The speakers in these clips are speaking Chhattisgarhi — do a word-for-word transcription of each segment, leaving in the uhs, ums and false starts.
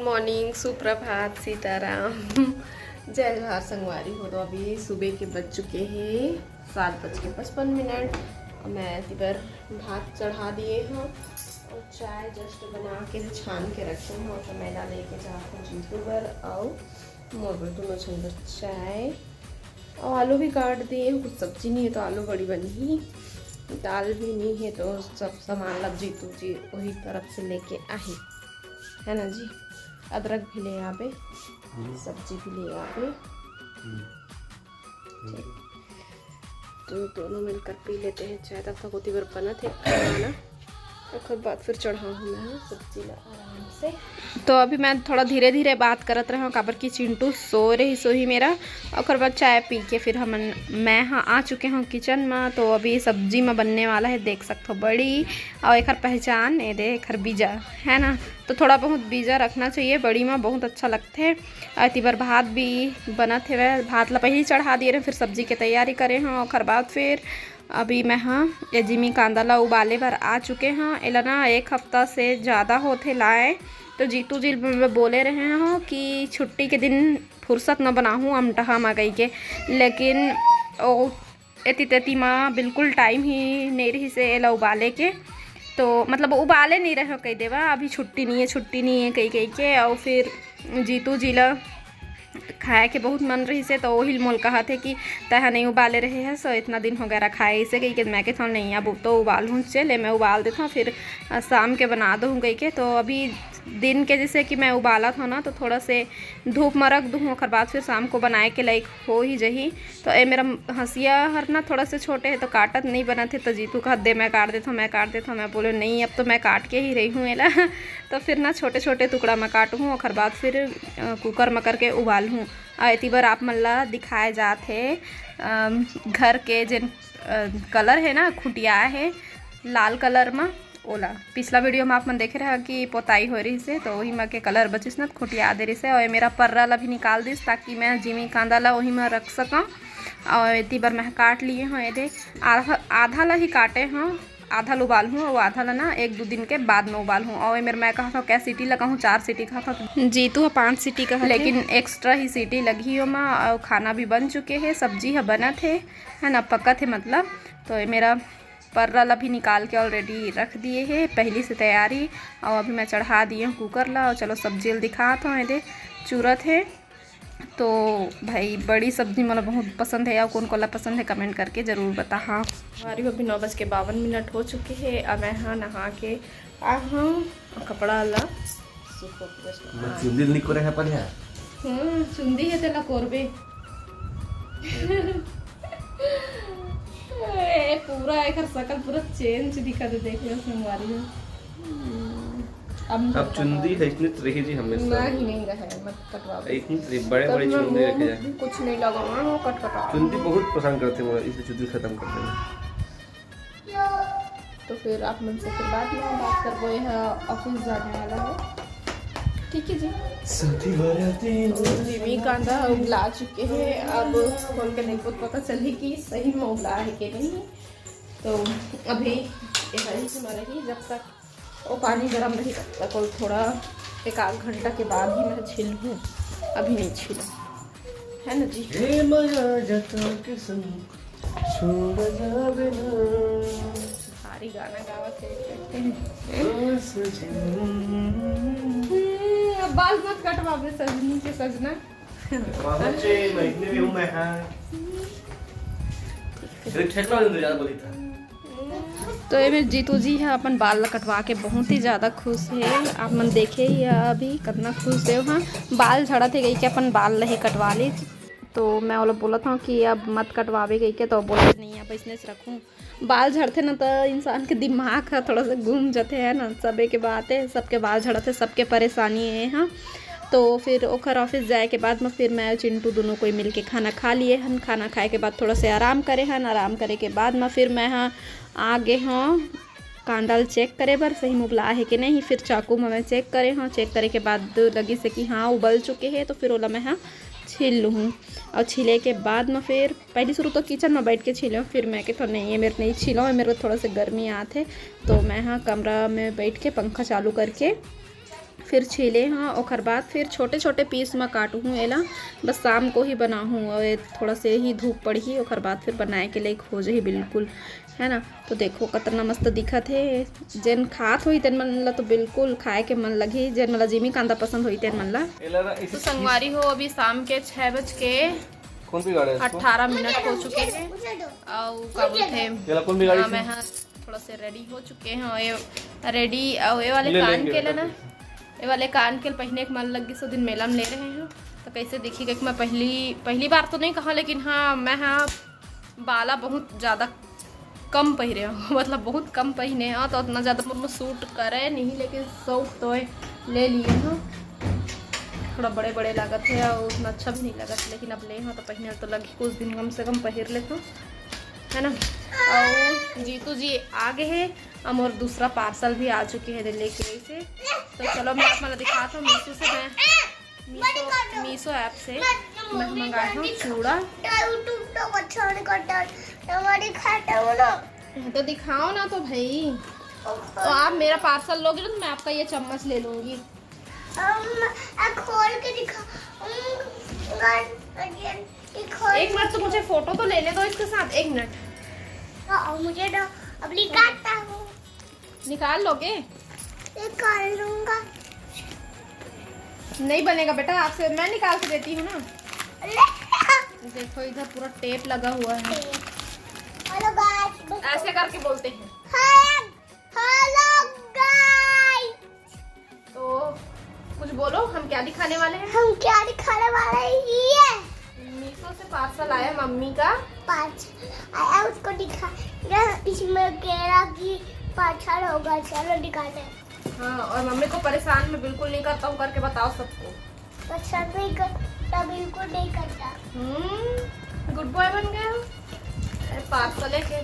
मॉर्निंग, सुप्रभात, सीताराम। जय जोहार संगवारी हो। तो अभी सुबह के बज चुके हैं सात बज के पचपन मिनट। मैं इधर भात चढ़ा दिए हूँ और चाय जस्ट बना के छान के रखे हूँ। तो मैं ला लेके जात हूँ जीतू बर अउ मोर बर दोनों झन बर चाय। और आलू भी काट दिए हूँ, कुछ सब्जी नहीं है तो आलू बड़ी बनही, दाल भी नहीं है तो सब सामान ला जीतू जी वही तरफ से लेके आही, है ना जी। अदरक भी ले आबे, हम्म। सब्जी भी ले आबे। हम्म। ठीक। तो दोनों मिलकर पी लेते हैं चाय। तब तक ओती बर बनत हे खाना, ओकर बाद फिर चढ़ाहूँ मैं सब्जी ला आराम से। तो अभी मैं थोड़ा धीरे धीरे बात करत रहूँ, काबर कि चिंटू सो रही, सोही मेरा। ओकर बाद चाय पी के फिर हमन, मैं हाँ आ चुके हूँ किचन में। तो अभी सब्जी में बनने वाला है, देख सकते हो, बड़ी, और एकर पहचान ये दे, एकर बीजा, है ना। तो थोड़ा बहुत बीजा रखना चाहिए, बड़ी में बहुत अच्छा लगथे। अउ एती बर भात भी बनत हेवय। भात ला पहिली चढ़ा दिए रहें, फिर सब्जी के तैयारी करे हंव। ओखर बाद फिर अभी मैं ह ये जिमी कांदा ला उबाले बर आ चुके हंव। एला ना एक हफ्ता से ज़्यादा होथे लाए, तो जीतू जी ल बोले रहे हंव कि छुट्टी के दिन फुर्सत न बनाहूँ अमटहा म कहिके, लेकिन ओ एती तेती म बिल्कुल टाइम ही नइ रहिस हे एला उबाले के। तो मतलब उबाले नइ रहे कहि देवा, अभी छुट्टी नइ हे, छुट्टी नइ हे कहि कहि के। अउ फिर जीतू जी ला खाए के बहुत मन रहिस हे, तो ओही मोल कहत हे कि तैं ह नइ उबाले रहे हस, इतना दिन हो गया रखाए इसे कहि के। मैं कहे थों नहीं, अब तो उबालहूँ, चले मैं उबाल देथों, फिर अ, शाम के बना दूँ कहि के। तो अभी दिन के जैसे कि मैं उबालत हंव ना, तो थोड़ा से धूप म रख दूँ, ओखर बाद फिर शाम को बनाए के लायक हो ही जही। तो ए मेरा हंसिया हर ना थोड़ा से छोटे हे, तो काटत नइ बनत हे, तो जीतू कहत दे मैं काट देथों, मैं काट देथों। मैं बोले नहीं, अब तो मैं काट के ही रही हूँ एला। तो फिर ना छोटे छोटे टुकड़ा में काटहूँ, ओखर बाद फिर अ, कुकर में करके उबालहूँ। अउ एती बर आप मन ला दिखाए जात हे अम, घर के जेन अ, कलर हे ना, खुटिया हे लाल कलर म, ओला पिछला वीडियो म आप मन देखे रहा कि पोताई हो रहिस हे, तो ओही म के कलर बचिस ना, खुटिया दे रहिस हे। अउ ए मेरा पर्रा ला भी निकाल दिस, ताकि मैं जिमी कांदा ला ओही म रख सकंव। अउ एती बर मैं काट लिए हंव, एदे आधा, आधा ला ही काटे हंव, आधा ल उबालहूँ अउ आधा ला ना एक दू दिन के बाद में उबालहूँ। अउ ए मेर मैं कहत हंव, कै सीटी लगाहूँ, चार सीटी कहत हंव। जीतू ह पाँच सीटी कहत हे, लेकिन एक्स्ट्रा ही सीटी लगही ओमा। अउ खाना भी बन चुके हे, सब्जी ह बनत हे, है ना, पकत हे मतलब। तो ए मेरा पर्रा ला भी निकाल के already रख दिए हे पहली से तैयारी। अउ अभी मैं चढ़ा दिए हंव कुकर ला। अउ चलो सब्जी ल दिखात हंव, एदे चुरत हे। तो भाई बड़ी सब्जी मोला बहुत पसंद हे, अउ कोन कोन ला पसंद हे comment करके जरूर बताहा। हमारी अभी नौ बज के बावन मिनट हो चुके हे। अब मैं हा नहा के आ हूँ, कपड़ा ला सुखो के बस मैं नहा। चुंदी निकोरे हे पर यार। हम्म, चुंदी हे तेला कोरबे। ए, पूरा एकर शकल पूरा change दिखत हे, देख लो संगवारी हो। हम्म, अब अब चुंदी है इसने रही जी हमेशा। नहीं, नहीं रहे, मत कटवा दे। इतनी बड़े तब बड़े मैं चुंदी रखे मुंह जाए। कुछ नहीं लगावा, वो कटकटा। चुंदी बहुत पसंद करते हैं, मगर इसे चुंदी खत्म कर देना। तो फिर आप मन से फिर बाद में बात करबो, यह ऑफिस जाने वाला है। ठीक है जी। सती बरती हो। जिमी कांदा उबला चुके हैं, अब खोल के देखो तो पता चले कि सही में उबला है कि नहीं। तो अभी ये हरी से मरेगी, जब तक वो पानी गर्म रही तब तक, और थोड़ा एक आध घंटा के बाद ही मैं छीलूँ, अभी नहीं छीलूँ, है ना जी। हे माया जता के संग छोड़ जावे ना। भारी गाना गावत हे, देखते हैं। ओ सजन। हम्म, अब बाल मत कटवावे सजनी के सजना। कटवावे चे, मैं इतने में हूँ मैं, हाँ। फिर ठेठवा दे दो यार, बोली था। तो ये मेरे जीतू जी ह अपन बाल ला कटवा के बहुत ही ज़्यादा खुश हे। आप मन देखे ही ह अभी कितना खुश हे, हाँ, बाल झड़त हे कहि के अपन बाल ला ही कटवा ली। तो मैं ओला बोलत हूँ कि अब मत कटवावे कहि के, तो बोलत नहीं, अब इसने से रखूँ। बाल झड़थे ना, तो इंसान के दिमाग ह थोड़ा सा घूम जाथे, है ना, सबे के बात है, सबके बाल झड़थे, सबके परेशानी है, हाँ। तो फिर ओखर ऑफिस जाए के बाद में फिर मैं अउ चिंटू दोनों कोई मिल के खाना खा लिए हन। खाना खाए के बाद थोड़ा से आराम करे हन। आराम करे के बाद में फिर मैं, हाँ, आ गे हूँ कांदा ल चेक करे बर, सही में उबला हे कि नहीं। फिर चाकू में मैं चेक करे हूँ, चेक करे के बाद लगिस हे कि हाँ, उबल चुके हे, तो फिर ओला मैं, हाँ, छील लूँ। और छीले के बाद में फिर पहली शुरू तो किचन में बैठ के छीले हूँ, फिर मैं के थोड़ा नहीं, ये मेरे नहीं छीलो, मेरे को थोड़ा सा गर्मी आत हे, तो मैं, हाँ, कमरा में बैठ के पंखा चालू करके फिर छीले हंव, ओकर बाद फिर छोटे-छोटे piece म काटहूं एला। बस शाम को ही बनाहूं, अउ ए थोड़ा से ही धूप पड़ही, ओकर बाद फिर बनाए के लायक हो जाही बिल्कुल, है ना। तो देखो कतना मस्त दिखत हे। जेन खात होही तेन मन ला तो बिल्कुल खाए के मन लगही, जेन मन ला जिमी कांदा पसंद होही तेन मन ला। तो संगवारी हो, अभी शाम के छह बज के कौन सी गाड़ी है इसको? अठारह मिनट हो चुके हैं। अउ का बोलथे, केला कौन भी गाड़ी हाँ, से? मैं हाँ थोड़ा से ready हो चुके हैं। ये ready, अउ ये वाले ले कान लेंगे के ला ना, ये वाले कान के पहने के मन लग गइस, ओ दिन मेला में ले रहे हैं। तो कैसे देखिएगा कि मैं पहली, पहली बार तो नहीं कहा, लेकिन हाँ, मैं हाँ बाला बहुत ज़्यादा कम पहिरे हूँ, मतलब बहुत कम पहिने हूँ, तो उतना ज़्यादा मोर में suit करे नहीं, लेकिन शौक तो है, ले लिए हूँ। थोड़ा बड़े बड़े लागत है और उतना अच्छा भी नहीं लगत, लेकिन अब ले हूँ तो पहिने तो लगी, कुछ दिन कम से कम पहिर लेता हूँ, है ना। और जीतू जी आ गए हैं, और मोर दूसरा parcel भी आ चुके हैं दिल्ली के से। तो चलो मैं आप मन ला दिखाता हूँ, मीशो से मैं, मीशो, मीशो app से मैं मंगाए हूँ चूड़ा। YouTube तो अच्छा नहीं करता, हमारी खाता हो ना। तो दिखाओ ना तो भाई। तो आप मेरा parcel लोगे ना, तो मैं आपका ये चम्मच ले लूंगी। अम, आ, खोल के दिखा। अम, ये खोल एक मिनट, तो मुझे photo तो लेने दो इसके साथ, एक मिनट। आ, मुझे दो, अब निकालता हूँ। निकाल लोगे? निकाल लूंगा। नहीं बनेगा बेटा, आपसे मैं निकाल के देती हूँ ना। ले। देखो, इधर पूरा tape लगा हुआ है। Hello guys। ऐसे करके बोलते हैं। Hello guys। तो कुछ बोलो, हम क्या दिखाने वाले हैं? हम क्या दिखाने वाले हैं? ये मीशो से parcel आया मम्मी का। Parcel आया, उसको दिखा। ये इसमें केला की पाछड़ होगा, चलो दिखाते हैं। हाँ, और मम्मी को परेशान मैं बिल्कुल नहीं करता हूँ करके बताओ सबको। परेशान नहीं करता, बिल्कुल नहीं करता। हम्म, good boy बन गए हो। अरे, parcel है के?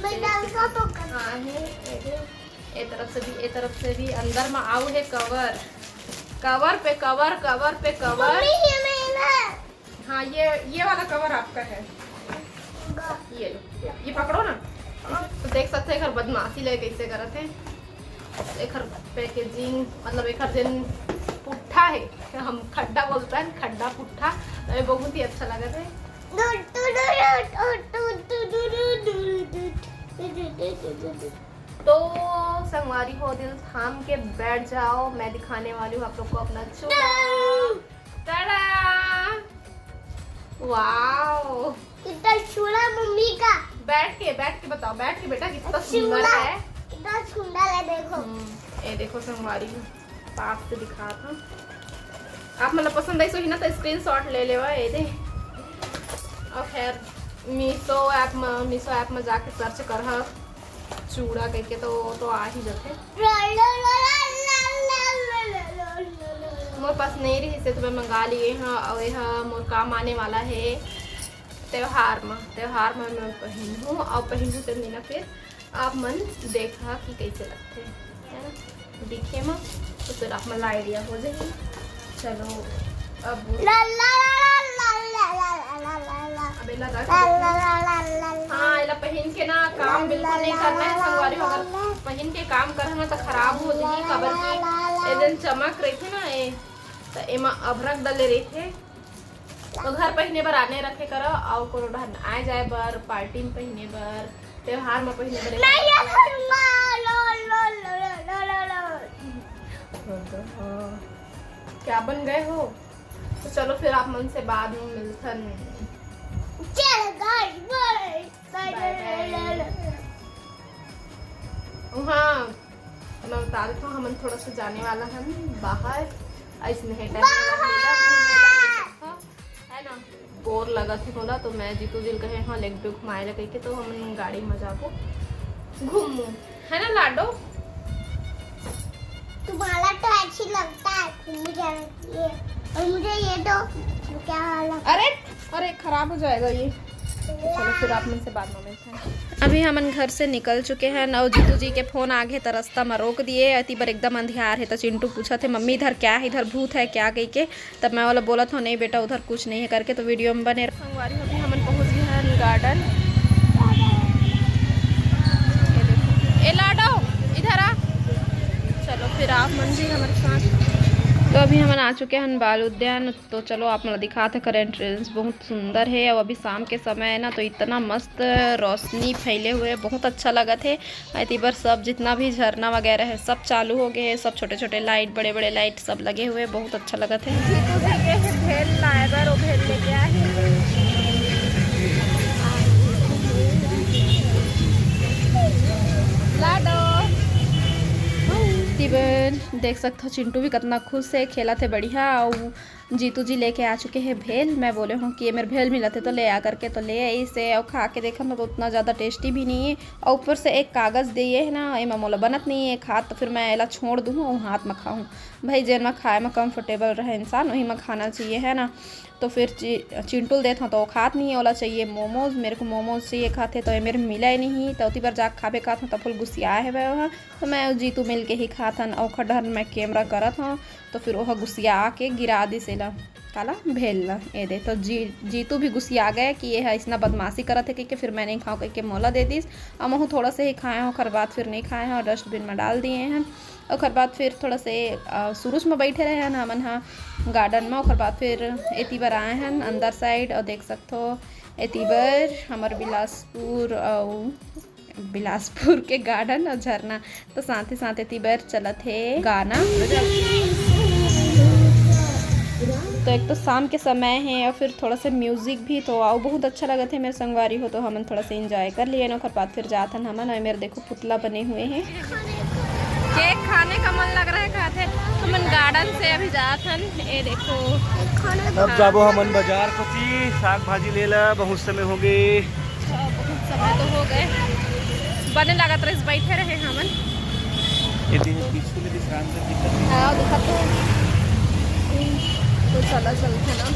मैं डांस का तो कर। हाँ, है, है, है। ए तरफ से भी, ए तरफ से भी। अंदर में आऊ है cover, cover पे cover, cover पे cover। मम्मी, ये मेरा। हाँ, ये, ये वाला cover आपका है। ये लो, ये पकड़ो ना। तो देख सकते हैं, एकर बदमाशी ले कैसे करत है। एकर packaging, मतलब एकर जेन पुट्ठा है, हम खड्डा बोलता है, खड्डा पुट्ठा, तो ये बहुत ही अच्छा लगत है। तो संगवारी हो, दिल थाम के बैठ जाओ, मैं दिखाने वाली हूँ आप लोग को अपना चूड़ा। टाडा! वाओ! कितना चूड़ा मम्मी का। बैठ के, बैठ के बताओ, बैठ के बेटा, कितना सुंदर चूड़ा है। कितना सुंदर है, देखो। हम्म, ये देखो संगवारी, पास से दिखा था। आप मतलब पसंद आई सो ही ना, तो screenshot ले लेवा, ये दे। और खैर, मीशो app में, मीशो app में जाके search कर हा चूड़ा कह के, तो, तो आ ही जाते। मोर पास नहीं रही से तो मैं मंगा लिए हाँ। और यह मोर काम आने वाला है त्योहार में, त्योहार में मैं पहनूँ और पहनूँ तो नहीं ना, फिर आप मन देखा कि कैसे लगते हैं, है ना? दिखे म, तो फिर आप मन ला idea हो जाही। चलो, अब ला, ला, ला, ला, ला, ला, ला, ला, ला, ला। अब एला रख ला, देते ला, हैं। ला, ला, ला, ला, हाँ, एला पहन के ना काम ला, बिल्कुल ला, नहीं ला, करना है, ला, संगवारी हो। ला, अगर ला। पहन के काम करना तो खराब हो जाही, ला, काबर ला, कि ला, ला। ए जन चमक रहिथे ना, ए, तो एमा अभरक डले रहिथे। तो घर पहिने बर आने रखे करो, अउ कोनो डहर आए जाए बर, party में पहिने बर, त्योहार में पहिने बर। नहीं, ये खरमा, लो, लो, लो। क्या बन गए हो? तो चलो फिर आप मन से बाद में मिलथन। चल, guys, bye। Bye, bye। Bye, bye। हाँ, मैं बता देता हूँ, हमन थोड़ा सा जाने वाला हन बाहर, ऐसने है time में मेला घूमे ला, ये सब था, है ना? बोर लगत है मोला, तो मैं जीतू जी ल कहे, हाँ, लेग पे घुमाए ला कहिके, तो हमन गाड़ी में जाबो, घूमू, है ना लाडो? तुम्हारा तो अच्छी लगता है घूमने जाने के लिए, और मुझे ये दो, क्या वाला? अरे, अरे, खराब हो जाएगा ये। चलो, फिर आप मन से बाद में मिलते हैं। अभी हमन घर से निकल चुके हैं, अउ जीतू जी के फोन आ गए, तो रास्ता में रोक दिए। अति बर एकदम अंधियार है, तो चिंटू पूछत हे, "मम्मी, इधर क्या है? इधर भूत है क्या?" कहिके। तब मैं वाला बोलत हूँ, "नहीं बेटा, उधर कुछ नहीं है," करके। तो video में बने रहो। संगवारी हो, अभी हमन पहुँच गए हैं garden। ये देखो, ए लाडो, इधर आ। चलो, फिर आप मन भी हमारे साथ। तो अभी हमन आ चुके हैं बाल उद्यान। तो चलो, आप मन ला दिखात हे, एकर एंट्रेंस बहुत सुंदर है। और अभी शाम के समय है ना, तो इतना मस्त रोशनी फैले हुए, बहुत अच्छा लगत है। एती बर सब जितना भी झरना वगैरह है, सब चालू हो गए हैं। सब छोटे छोटे लाइट, बड़े बड़े लाइट, सब लगे हुए, बहुत अच्छा लगत है। जीतू जी के है भेल लाए बर, वो भेल लेके आए हैं। लाडो। एती बर देख सकत हो, चिंटू भी कितना खुश है, खेलत है बढ़िया। और जीतू जी लेके आ चुके हैं भेल। मैं बोले हूँ कि ये मेरे भेल मिलत है तो ले आ करके, तो ले आई से। और खा के देखा ना, तो उतना ज़्यादा टेस्टी भी नहीं है। और ऊपर से एक कागज़ दिए है ना, एमा मोला बनत नहीं है एक हाथ, तो फिर मैं एला छोड़ दूँ और हाथ में खाऊँ। भाई, जेन में खाए में कंफर्टेबल रहे इंसान, वही में खाना चाहिए, है ना। तो फिर चि-, चिंटू ल देत हूँ तो वो खात नहीं है, ओला चाहिए मोमोज। मेरे को मोमोज चाहिए खाते, तो ये मेरे मिला ही नहीं, तो ओती बर जाके खाबे खात हूँ, तब फुल गुस्सिया है वह। तो मैं अउ जीतू मिल के ही खात हन, ओखर डहर मैं कैमरा करत हूँ, तो फिर ओह गुस्सिया के गिरा दिस एला, काला, भेल ला। ए दे, तो जी, जीतू भी गुस्सिया गए कि ये ह इतना बदमाशी करत है कहिके, फिर मैं नहीं खाऊँ कहिके मोला दे दिस। अब महू थोड़ा से ही खाए हूँ, ओखर बाद फिर नहीं खाए हूँ, डस्टबिन में डाल दिए हैं। ओखर बाद फिर थोड़ा से, अ, सुरुज में बैठे रहे हैं हमन ह गार्डन में। ओखर बाद फिर एती बर आए हैं अंदर साइड, और देख सकथो एती बर हमर बिलासपुर, अउ बिलासपुर के गार्डन और झरना। तो साथ ही साथ एती बर चलत है गाना। तो एक तो शाम के समय है और फिर थोड़ा सा म्यूजिक भी, तो आओ, बहुत अच्छा लगत है मेरे संगवारी हो। तो हमन थोड़ा सा एंजॉय कर लिए, ओकर बाद फिर जात हन हमन। और मेरे देखो, पुतला बने हुए हैं। केक खाने का मन लग रहा है, खाते। हमन गार्डन से अभी जात हन। ये देखो, अब जाबो हमन बाजार कोती, साग भाजी ले ला, बहुत समय हो गए। अच्छा, बहुत समय तो हो गए, बने लागत रहिस, बैठे रहे हमन। ये दिन पीछे में विश्राम कर दिक्कत नहीं। हाँ, दिक्कत तो है। तो चला चलते ना।